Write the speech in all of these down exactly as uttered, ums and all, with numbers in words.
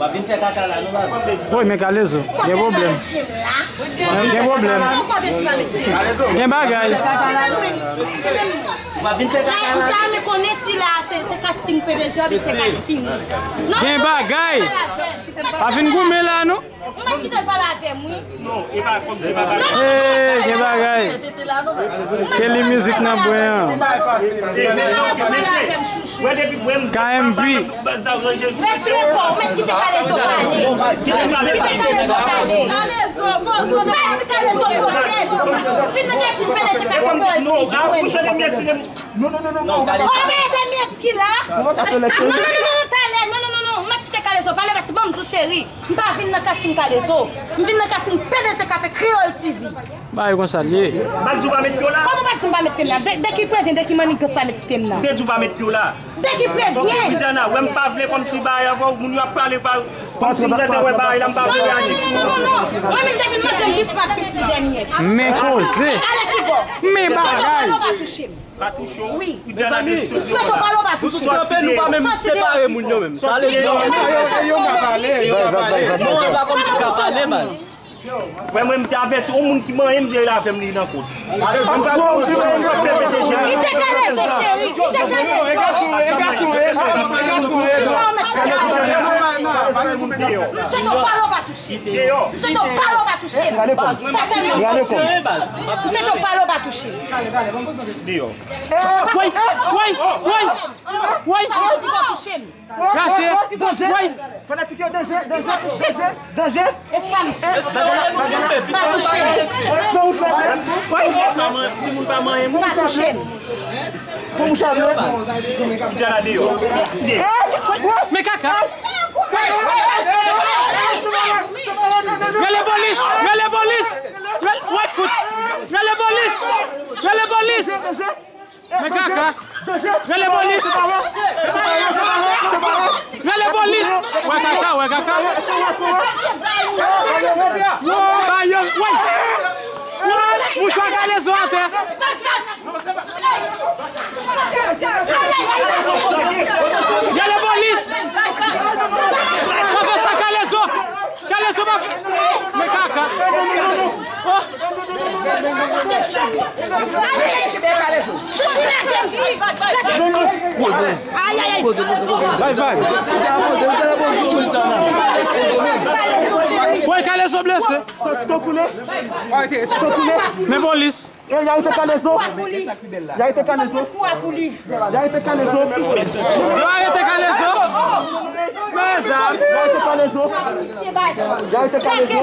W ap vin fè kaka la, nou la. Woy, men Kalezo, gen pwoblèm. Gen pwoblèm. Gen bagay. W ap vin fè kaka la. Sa, men konnen si la, se, se casting P D G, oubyen se casting. Gen bagay. Pa vin goumen la, non. Ou pa kite l pale avè m, wi. Hey, gen bagay. Kelly Music nan bwen an. K M B. Retire kò w, men kite Kalezo pale. Kite Kalezo pale. Kalezo, poze w. Mèt Kalezo poze l. Vin nan kasin P D G ka fè P D G. Non, non, non, non, non. Kòman e de mèt ki la? Non, non, non, non, talè. Non, non, non, non. Mèt kite Kalezo pale, paske ban m di w, cheri. M pa vin nan casting Kalezo. M vin nan casting P D G Café Creole T V. Bagay konsa l ye. M pa t di w pa met pye w la. Kòman w pa t di m pa met pye m la? De, de ki prevyen, de ki mannigans pa met pye m nan? M te di w pa met pye w la. De ki prevyen? Ok, Widiana, wè m pa vle kòmsi bagay avè w, moun yo ap pale pa, kòmsi m gentan wè bagay la, m pa vle reyaji sou. Non, non, non, non. Mwen menm depi m mande m plis pa plis li dènye. Men koze. Ale ki bò? Men bagay. Sweto pa touche m. Pa touche w. Wi. Mezanmi, sweto pale w pa touche. Nou tou kanpe, nou pa menm separe moun yo menm. Sa ale. Yo ka pale, yo ka pale. Non, e pa kòmsi ka pale, baz. Wè, mwen, m te avèti yon moun ki manyen m, vire l avè m, li nan kot. Kite Kalezo, cheri, kite Kalezo. Sweto pale w pa touche. Deyò. Sweto pale w pa touche. Sa sèlman. Sweto pale w pa touche. Deyò. Woy, woy, woy, woy. Sa pa pi kò touche m. Rache. Woy. Fanatik yo, danje, danje, danje, danje. E sa m fè. Pa touche m. Timoun pa manyen m. Pa touche m. Pou mouche avè. Koutia la deyò. Men kaka. Rele polis, rele polis. Rele, woy, fout. Rele polis. Rele polis. Men kaka. Rele polis. Rele polis. Wè kaka, wè kaka. Ba yo, wè. Wè, mouchwa Kalezo atè. Rele polis. Pa fè sa Kalezo. Kalezo pa fè. Men kaka. Oh. Chouchou lage m. Poze. Ayayay. Poze, poze, poze. Bay vag. Ou te a poze, ou te a poze, ou te a la. Woy, Kalezo blese. Sòs to koule. Sòs to koule. Men polis. E, y arete Kalezo. Y arete Kalezo. Y arete Kalezo. Yo arete Kalezo. Men zam. Y arete Kalezo. Y arete Kalezo.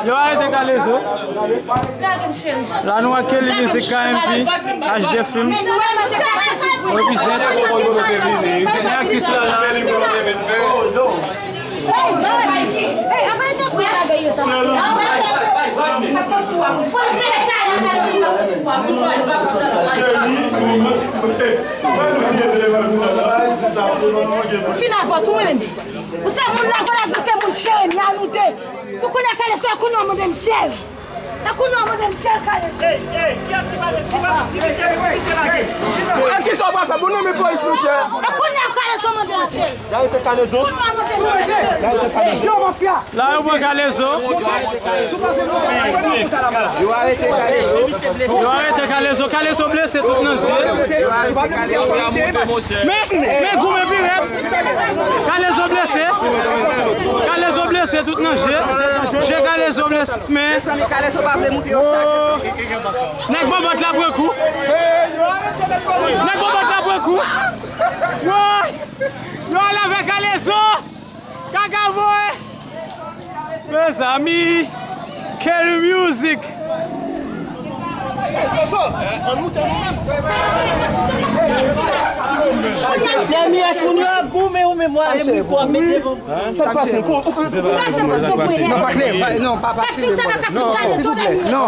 Yo arete Kalezo. La nou ak Kelly Music K M P, H D Film. Represent. Men aktris la la. Fin avè w tou, mwen menm. Ou se moun Lagolaj, ou se moun Jeremi, a nou de. Ou konnen Kalezo, e kounye a w mande m chèl. E kounye a w mande m chèl, Kalezo. Ey, ey, kiyès ki pale? Ki pale? Ki misye, ki misye lage? Kisa w pral fè? Bon, non, men polis, monchè. E kounye a Kalezo mande m chèl. Arete Kalezo. Kounye a mande m chèl. Yo, mafya. La yo pran Kalezo. Yo arete Kalezo. Yo arete Kalezo. Kalezo blese tout nan je. Men, men goumen pi rèd. Kalezo blese. Kalezo blese tout nan je. Je Kalezo blese. Men. Nèg bòbòt la pran kou. Nèg bòbòt la pran kou. Woy! Yo ale avè Kalezo! Kaka voye! Mezanmi! Quel music! Dèmi ès moun yo ap goumen ou menm w ap mete devan. Sa k pase? Kou, ou ka... Non, pa klè, pa, non, pa, pa filme, brother. Non, silvouplè, non.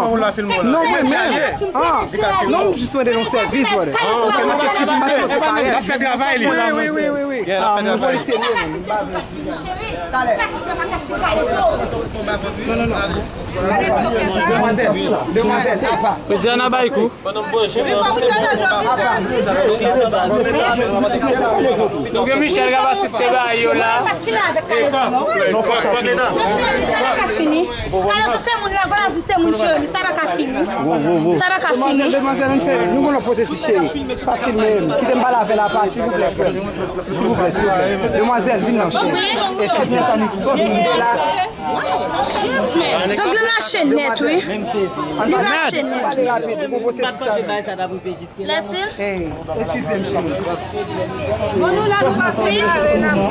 Non, mwen menm. Ah, non, m jis mande yon sèvis, brother. N ap fè travay li. Wi, wi, wi, wi, wi. Ah, mwen polisye li ye, mwen. M pa vle. Talè. Non, non, non. Demwazèl, demwazèl, apa. Jodi a n a bay kou. Nou gen Michel k ap asiste bagay yo la. Kalezo se moun la, Gonayiv se moun cheri, sa pa ka fini. Sa pa ka fini. Demwazèl, demwazèl, ann fè, nou gon lòt pwosesis cheri. Pa filme m. Kite m pale avè l apa, silvouplè, frè m. Silvouplè, silvouplè. Demwazèl, vin nan cheri. Eskize m, sa nou tout moun de la. Zong li rache nèt, wi. Li rache nèt, wi. Lètil? Ey, eskize m, cheri. Bon, nou la, nou pase kare la. Non.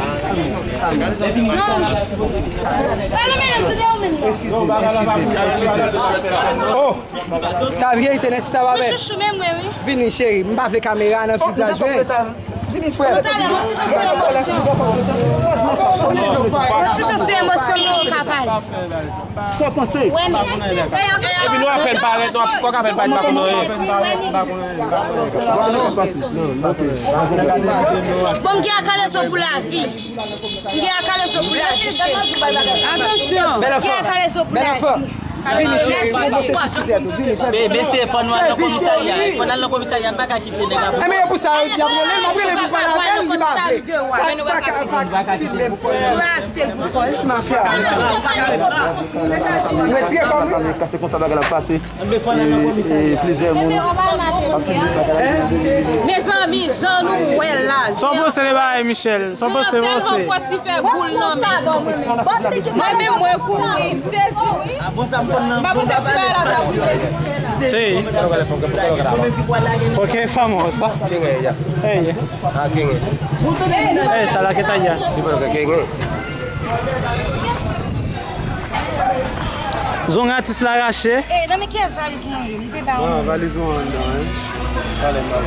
Alo, medam, tande w menm. Eskize m, eskize m, eskize m. Oh! Ta vye, Internet, si ta va bèl. Chouchou, men mwen, wi. Vini, cheri. M pa vle kamera nan vizaj, wi. Vini, frè. Talè, yon ti jan sou emosyon. Yon ti jan sou emosyon, nou ka pale. Sa w panse? Wè, men. Epi nou ap fè l parèt, nou ap, kòk ap fè l parèt pa konn anyen. Bon, m gen a Kalezo pou lavi. M gen a Kalezo pou lavi, cheri. Atansyon. M gen a Kalezo pou lavi. Vini, cheri, fè yon pwosesis sou tèt ou. Vini, fè. Be-, mesye, fò n al nan komisarya. Fò n al nan komisarya, n pa ka kite nèg la pou... Enben, e pou sa, y ap rele, m ap rele pou pale avè l, li pa vle. Pa, pa ka, pa ka filme m, frè. Ti mafya. Retire kò m. Sa, sa, se konsa bagay la pase. E, e, plizyè moun ap filme bagay la. Mezanmi, jan nou wè la. Sa w panse de bagay, Michel? Sa w panse, panse? Mwen menm mwen kouri, m sezi wi. M pa panse si bagay la ta rive. Se. Ok, fanm sa. Hey. Hey, sa la ke ta ya. Zong atis la rache. Eh, nan men kiyès valiz mwen ye? M te ba ou. Ah, valiz ou anndan, hein? Talè m ba ou.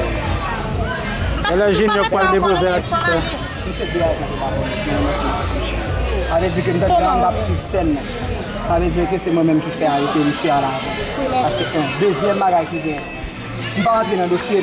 Talè Junior pral depoze atis la. Misye degaje pou pa polis, men mwen se mwen. Sa vle di ke m tande m ap swiv sèn nan. Sa vle di ke se mwen menm ki fè arete misye a la avan. Paske, yon dezyèm bagay ki gen. M pa rantre nan dosye,